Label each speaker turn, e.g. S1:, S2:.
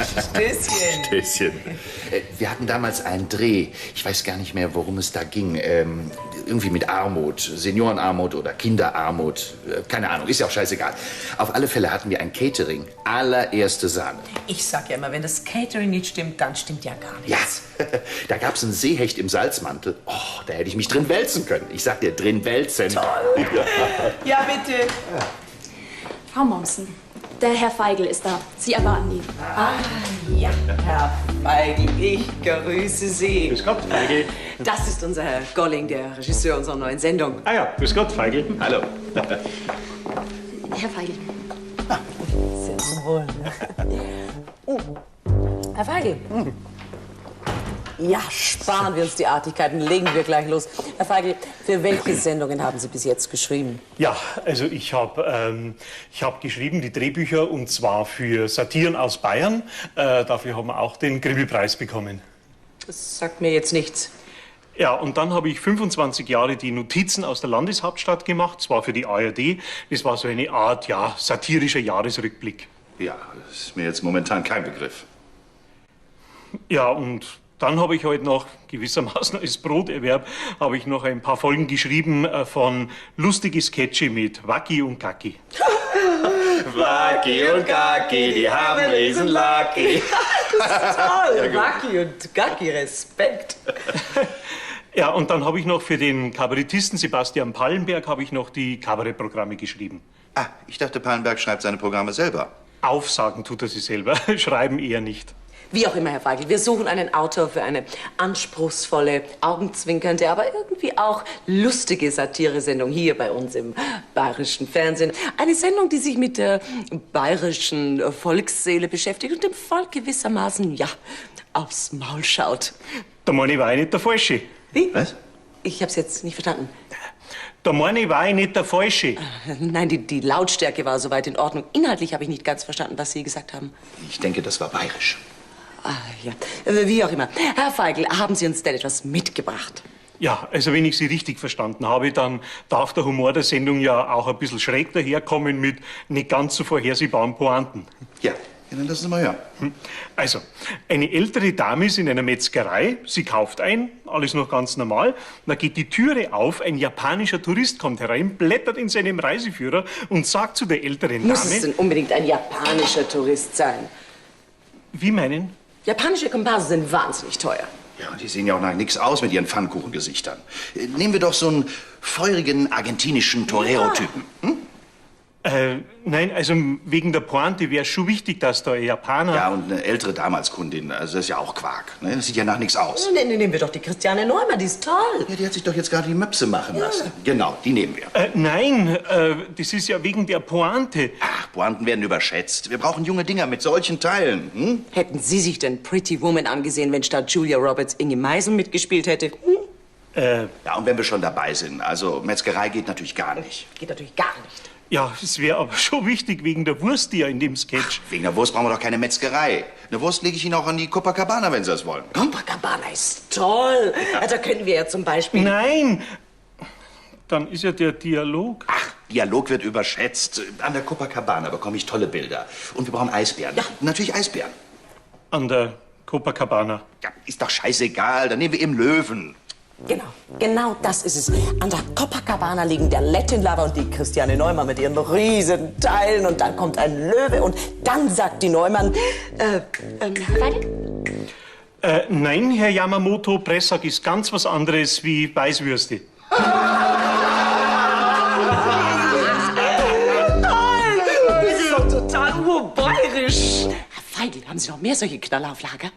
S1: Stößchen.
S2: Stößchen. Wir hatten damals einen Dreh. Ich weiß gar nicht mehr, worum es da ging. Irgendwie mit Armut, Seniorenarmut oder Kinderarmut. Keine Ahnung, ist ja auch scheißegal. Auf alle Fälle hatten wir ein Catering. Allererste Sahne.
S1: Ich sag ja immer, wenn das Catering nicht stimmt, dann stimmt ja gar nichts.
S2: Ja, da gab's einen Seehecht im Salzmantel. Oh, da hätte ich mich drin wälzen können. Ich sag dir, drin wälzen.
S1: Toll. Ja, bitte.
S3: Frau Mommsen, der Herr Feigl ist da. Sie erwarten ihn.
S1: Ah, ja, Herr Feigl, ich grüße Sie.
S4: Grüß Gott, Feigl.
S1: Das ist unser Herr Golling, der Regisseur unserer neuen Sendung.
S4: Ah ja, grüß Gott, Feigl.
S2: Hallo.
S3: Herr Feigl.
S1: Sehr zum Wohl. Oh. Herr Feigl. Ja, sparen wir uns die Artigkeiten, legen wir gleich los. Herr Feigl, für welche Sendungen haben Sie bis jetzt geschrieben?
S4: Ja, also ich hab geschrieben die Drehbücher und zwar für Satiren aus Bayern. Dafür haben wir auch den Grimme-Preis bekommen.
S1: Das sagt mir jetzt nichts.
S4: Ja, und dann habe ich 25 Jahre die Notizen aus der Landeshauptstadt gemacht, zwar für die ARD. Das war so eine Art, ja, satirischer Jahresrückblick.
S2: Ja, das ist mir jetzt momentan kein Begriff.
S4: Ja, und dann habe ich heute noch gewissermaßen als Broterwerb habe ich noch ein paar Folgen geschrieben von lustige Sketche mit Wacki und Kacki.
S2: Wacki und Kacki, die haben Riesenlacki.
S1: Das ist toll.
S2: Ja, gut.
S1: Wacki und Kacki, Respekt.
S4: Ja, und dann habe ich noch für den Kabarettisten Sebastian Pallenberg habe ich noch die Kabarettprogramme geschrieben.
S2: Ah, ich dachte, Pallenberg schreibt seine Programme selber.
S4: Aufsagen tut er sie selber, schreiben eher nicht.
S1: Wie auch immer, Herr Feigl, wir suchen einen Autor für eine anspruchsvolle, augenzwinkernde, aber irgendwie auch lustige Satiresendung hier bei uns im bayerischen Fernsehen. Eine Sendung, die sich mit der bayerischen Volksseele beschäftigt und dem Volk gewissermaßen, ja, aufs Maul schaut.
S4: Da meine ich, war ich nicht der Falsche.
S1: Wie?
S2: Was?
S1: Ich hab's jetzt nicht verstanden.
S4: Da meine ich, war ich nicht der Falsche.
S1: Nein, die Lautstärke war soweit in Ordnung. Inhaltlich habe ich nicht ganz verstanden, was Sie gesagt haben.
S2: Ich denke, das war bayerisch.
S1: Ah, ja. Wie auch immer. Herr Feigl, haben Sie uns denn etwas mitgebracht?
S4: Ja, also wenn ich Sie richtig verstanden habe, dann darf der Humor der Sendung ja auch ein bisschen schräg daherkommen mit nicht ganz so vorhersehbaren Pointen.
S2: Ja, ja, dann lassen Sie mal hören.
S4: Also, eine ältere Dame ist in einer Metzgerei, sie kauft ein, alles noch ganz normal. Da geht die Türe auf, ein japanischer Tourist kommt herein, blättert in seinem Reiseführer und sagt zu der älteren
S1: Muss
S4: Dame...
S1: es denn unbedingt ein japanischer Tourist sein?
S4: Wie meinen?
S1: Japanische Komparsen sind wahnsinnig teuer.
S2: Ja, und die sehen ja auch nach nix aus mit ihren Pfannkuchengesichtern. Nehmen wir doch so einen feurigen argentinischen Torero-Typen. Hm?
S4: Nein, also wegen der Pointe wär's schon wichtig, dass da ein Japaner...
S2: Ja, und eine ältere Dame als Kundin, also das ist ja auch Quark. Ne? Das sieht ja nach nix aus.
S1: Nee, nee, nehmen wir doch die Christiane Neumann, die ist toll.
S2: Ja, die hat sich doch jetzt gerade die Möpse machen lassen. Genau, die nehmen wir.
S4: Nein, das ist ja wegen der Pointe.
S2: Ach, Pointen werden überschätzt. Wir brauchen junge Dinger mit solchen Teilen. Hm?
S1: Hätten Sie sich denn Pretty Woman angesehen, wenn statt Julia Roberts Inge Meisel mitgespielt hätte? Hm?
S2: Ja, und wenn wir schon dabei sind, also Metzgerei geht natürlich gar nicht.
S1: Geht natürlich gar nicht.
S4: Ja, es wäre aber schon wichtig wegen der Wurst, die ja in dem Sketch.
S2: Ach, wegen der Wurst brauchen wir doch keine Metzgerei. Eine Wurst lege ich Ihnen auch an die Copacabana, wenn Sie das wollen. Hm?
S1: Copacabana ist toll. Ja. Da können wir ja zum Beispiel...
S4: Nein, dann ist ja der Dialog...
S2: Ach, Dialog wird überschätzt. An der Copacabana bekomme ich tolle Bilder. Und wir brauchen Eisbären.
S1: Ja.
S2: Natürlich Eisbären.
S4: An der Copacabana.
S2: Ja, ist doch scheißegal. Dann nehmen wir eben Löwen.
S1: Genau, genau das ist es. An der Copacabana liegen der Latin Lover und die Christiane Neumann mit ihren riesen Teilen. Und dann kommt ein Löwe und dann sagt die Neumann...
S3: Herr Feigl?
S4: Nein, Herr Yamamoto, Pressack ist ganz was anderes wie Weißwürste.
S1: Toll! Das ist doch total urbayerisch. Herr Feigl, haben Sie noch mehr solche Knaller auf Lager?